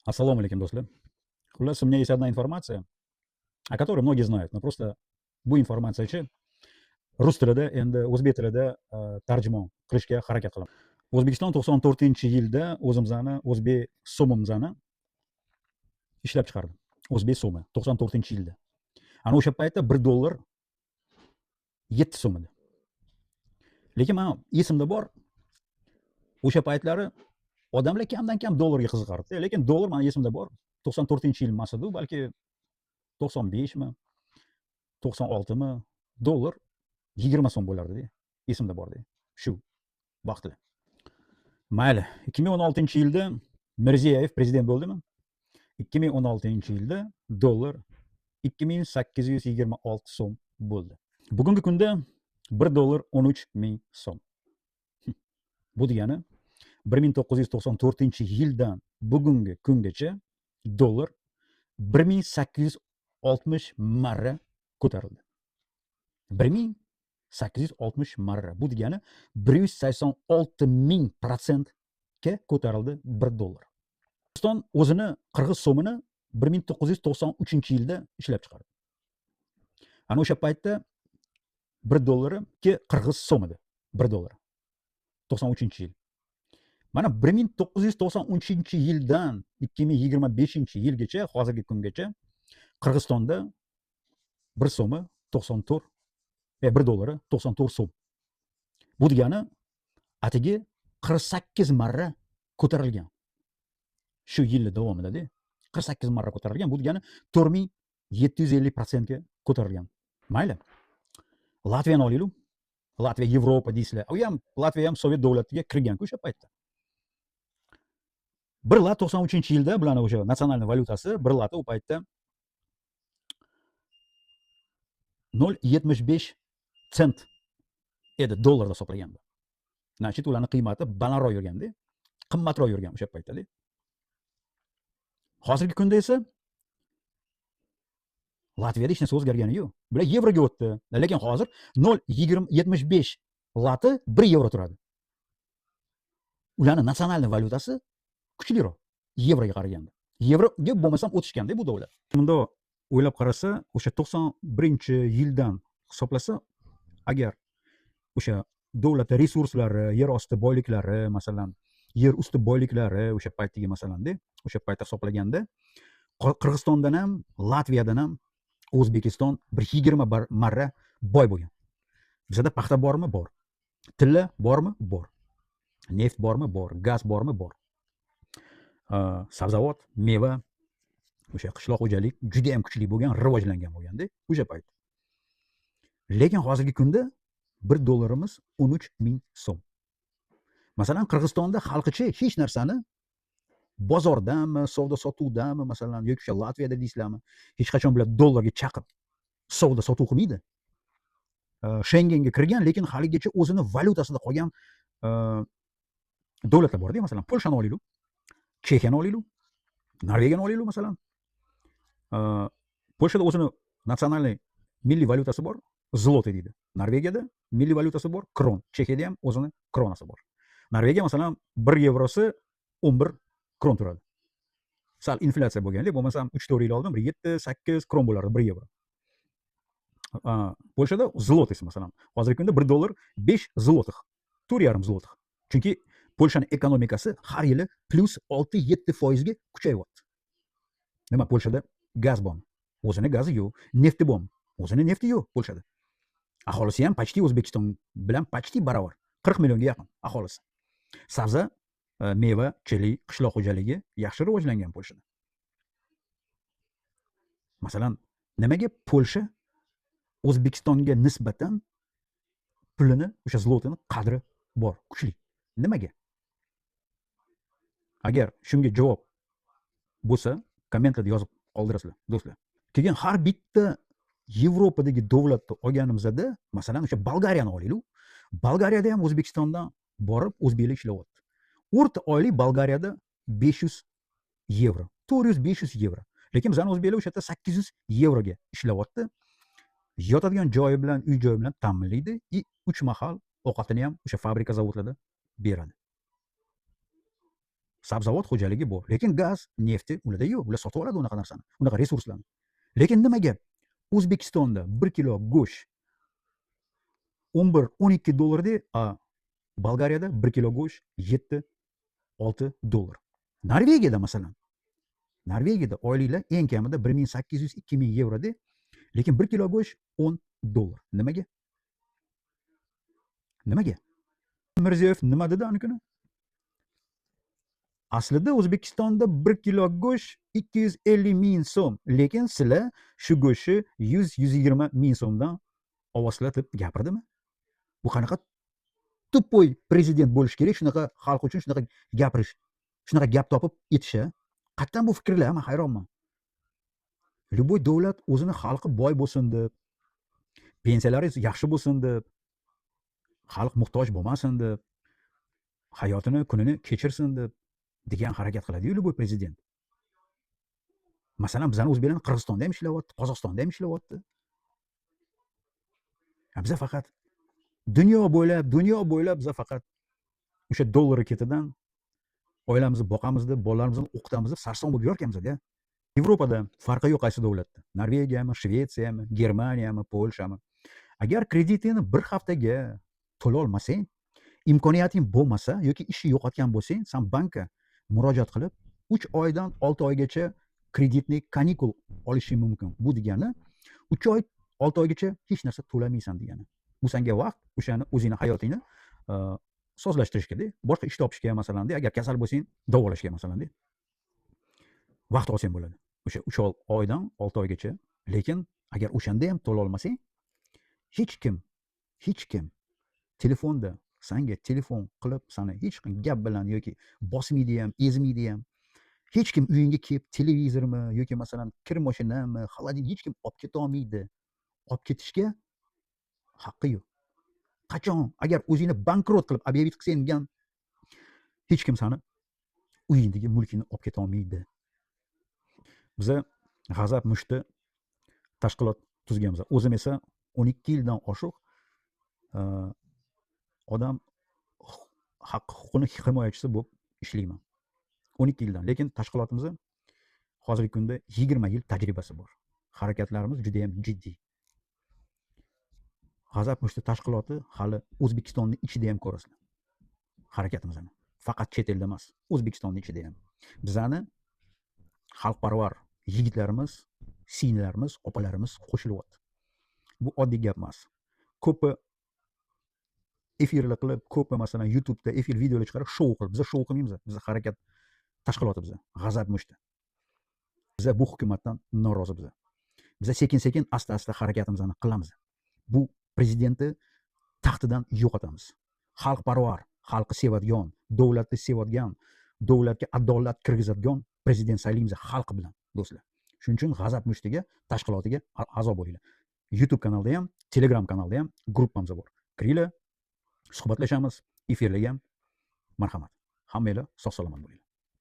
Assalomu alaykum, do'stlar. Xullas, у меня есть одна информация, о которой многие знают, но просто bu informatsiyachi rus tilida, endi o'zbek tilida tarjimon qilishga harakat qilaman. O'zbekiston 94-yilda o'zimizni o'zbek so'mimizni ishlab chiqardi. O'zbek so'mi 94-yilda. Ana o'sha paytda 1 dollar 7 so'm edi. Lekin man esimda bor, o'sha paytlari odamlar kamdan kam dollarga qiziqardi. Lekin dollar, mani esimda bor, 94-yil emas edi, balki 95mi, 96mi, dollar 20 so'm bo'lardi, esimda bor shu vaqtida. Mayli, 2016-yilda Mirziyoyev prezident bo'ldimi? 2016-yilda dollar 2826 so'm bo'ldi. Bugungi kunda 1 dollar 13 ming so'm. Bu degani 1994-yildan bugungi kungacha dollar 1860 marra ko'tarildi. 1860 marra. Bu degani 186 ming protsentga ko'tarildi 1 dollar. O'zbekiston o'zini qirg'iz so'mini 1993-yilda ishlab chiqardi. Ana o'sha paytda 1 dollari 2 qirg'iz so'm edi. 1 dollar. 93-yil. Mana 1993-yildan 2025-yilgacha, hozirgi kungacha Qirg'izistonda 1 so'mi 94, 1 dollari 94 so'm. Bu degani atigi 48 marra ko'tarilgan. Shu yilni davomida 48 marra ko'tarilgan. Bu degani 4750% ga ko'tarilgan. Mayli. Latviyani olaylik. Latviya Yevropa deysizlar. U ham, Latviya ham Sovet davlatiga kirgan-ku o'sha paytda. Bir lat 93-yilda bularni o'sha национальный valyutasi bir lati u paytda 0,75 sent edi dollarda hisoblaganda. Значит, ularni qiymati balandroq yurganda, qimmatroq yurgan o'sha paytda. Hozirgi kunda esa Latviyada hech narsa o'zgargani yo'q. Bular yevroga o'tdi. Lekin hozir 0,75 lati 1 yevro turadi. Ularni национальный valyutasi kuchliroq yevroga qaraganda. Yevroga bo'lmasam o'tishganda bu davlat. Bundoq o'ylab qarasa, o'sha 91-yildan hisoblasa, agar o'sha davlat resurslari, yer osti boyliklari, masalan, yer usti boyliklari o'sha paytdagi masalanda, o'sha paytda hisoblaganda Qirg'izistondan ham, Latviyadan ham O'zbekiston bir 20 marra boy bo'lgan. Bizada paxta bormi? Bor. Tilla bormi? Bor. Neft bormi? Bor. Gaz bormi? Bor. Sabzavot, meva, o'sha qishloq xo'jalik juda ham kuchli bo'lgan, rivojlangan bo'lganda o'sha payt. Lekin hozirgi kunda 1 dollarimiz 13 ming so'm. Masalan, Qirg'izistonda xalqichi hech narsani bozordanmi, savdo sotuvdanmi, masalan, yoki o'sha Latviyada deysizlarmi, hech qachon bular dollarga chaqib savdo sotuv qilmaydi. Shengenga kirgan, lekin haligacha o'zini valyutasida qolgan davlatlar borda, masalan, Polshani olaylik, Chexiyani olaylik, Norvegiyani olaylik, masalan. Polshada o'zini национальный milliy valyutasi bor, zloty deydi. Norvegiyada milliy valyutasi bor, kron. Chexiyada ham o'zini kronasi bor. Norvegiya, masalan, 1 yevrosi 11 kron turadi. Sal inflyatsiya bo'lganda, bo'lmasam 3-4 yil oldin bir 7-8 kron bo'lardi 1 yevro. Polshada zlotisi, masalan, hozirgi kunda 1 dollar 5 zlotix, 4,5 zlotix. Chunki Polshani ekonomikasi har yili plyus 6-7 foizga kuchayyapti. Nima, Polshada gaz bormi? O'zini gazi yo'q. Nefti bormi? O'zini nefti yo'q Polshada. Aholisi ham почти O'zbekiston bilan почти barobar. 40 millionga yaqin aholisi. Sabza, meva, chilik, qishloq xo'jaligi yaxshi rivojlangan Polshada. Masalan, nimaga Polsha O'zbekistonga nisbatan pulini, o'sha zlotini qadri bor, kuchli? Nimaga? Agar shunga javob bo'lsa, kommentlarda yozib qoldirasizlar, do'stlar. Keyin har bitta Yevropadagi davlatni olganimizda, masalan, o'sha Bolgariyani olaylik. Bolgariyada ham O'zbekistondan borib o'zbeklar ishlayapti. O'rta oylik Bolgariyada 500 yevro, 400-500 yevro. Lekin bizani o'zbeklar o'sha yerda 800 yevroga ishlayapti. Yotadigan joyi bilan, uy joyi bilan ta'minlaydi и 3 mahal ovqatini ham o'sha fabrika, zavodlarda beradi. Sabzavot xo'jaligi bor, lekin gaz, nefti ularda yo'q. Ular sotib oladi unaqa narsani, unaqa resurslarni. Lekin nimaga O'zbekistonda 1 kilo go'sht 11-12 dollarda, a Bolgariyada 1 kilo go'sht 7-6 dollar? Norvegiyada, masalan, Norvegiyada oyliklar eng kamida 1800-2000 yevroda, lekin 1 kilo go'sht 10 dollar. Nimaga? Nimaga? Mirziyoyev nima dedi ani kuni? Aslida O'zbekistonda 1 kilo go'sht 250 ming so'm, lekin sizlar shu go'shtni 100-120 ming so'mdan olyapsizlar, deb gapirdimi? Bu qanaqa тупой prezident bo'lishi kerak, shunaqa xalq uchun shunaqa gapirish, shunaqa gap topib aytish, a? Qayerdan bu fikrlar? Man hayronman. Любой davlat o'zini xalqi boy bo'lsin deb, pensiyalari yaxshi bo'lsin deb, xalq muhtoj bo'lmasin deb, hayotini, kunini kechirsin deb degan harakat qiladiyu любой prezident. Masalan, bizani o'zbeklarni Qirg'izistonda ham ishlayapti, Qozog'istonda ham ishlayapti. A biza faqat dunyo bo'ylab biza faqat o'sha dollar ketidan oilamizni boqamiz deb, bolalarimizni o'qitamiz deb sarson bo'lib yurarkanmiz-da. Yevropada, farqi yo'q qaysi davlatda, Norvegiyami, Shvetsiyami, Germaniyami, Polshami, agar kreditingni bir haftaga to'lolmasang, imkoniyating bo'lmasa yoki ishni yo'qotgan bo'lsang, san bankka murojaat qilib, 3 oydan 6 oygacha кредитный каникул olishing mumkin. Bu degani 3 oy, 6 oygacha hech narsa to'lamaysan degani. Bu sanga vaqt o'shani o'zingni hayotingni sozlashtirishgada, boshqa ish topishga, masalanda, agar kasal bo'lsang, davolashga, masalanda, vaqt olsang bo'ladi o'sha 3 oydan 6 oygacha. Lekin agar o'shanda ham to'lolmasang, hech kim, hech kim telefonda sanga telefon qilib, sani hech qanday gap bilan yoki bosmaydi ham, ezmaydi ham. Hech kim uyingga kelib televizormi yoki, masalan, kir moshinami, холодильник, hech kim olib ketolmaydi, olib ketishga haqqi yo'q. Qachon agar o'zingni bankrot qilib объявить qilsang ham, hech kim sani uyingdagi mulkingni olib ketolmaydi. Biza G'azab mushti tashkilot tuzganmiz. O'zim esa 12 yildan oshiq odam haq huquqini himoyachisi bo'lib ishlayman 12 yildan. Lekin tashkilotimizni hozirgi kunda 20 yil tajribasi bor. Harakatlarimiz judayam jiddiy. G'azab mushti tashkiloti hali O'zbekistonni ichida ham ko'rasizlar harakatimizni, faqat chet elda emas, O'zbekistonni ichida ham bizani xalqparvar yigitlarimiz, singillarimiz, opalarimiz qo'shilyapti. Bu oddiy gap emas. Ko'pi efirlar qilib, ko'pi, masalan, YouTubeda efir, videolar chiqarib, shou qilib. Biza shou qilmaymiz, biza harakat tashkiloti, biza G'azab mushti. Biza bu hukumatdan norozi. Biza sekin sekin, asta asta harakatimizni qilamiz, bu prezidentni taxtidan yo'qotamiz. Xalqparvar, xalqni sevadigan, davlatni sevadigan, davlatga adolat kirgizadigan prezident saylaymiz xalq bilan, do'stlar. Shuning uchun G'azab mushtiga tashkilotiga a'zo bo'linglar. YouTube kanalda ham, Telegram kanalda ham gruppamiz bor, kiringlar, suhbatlashamiz, efirlarga ham marhamat. Hammanglar sog' salomat bo'linglar.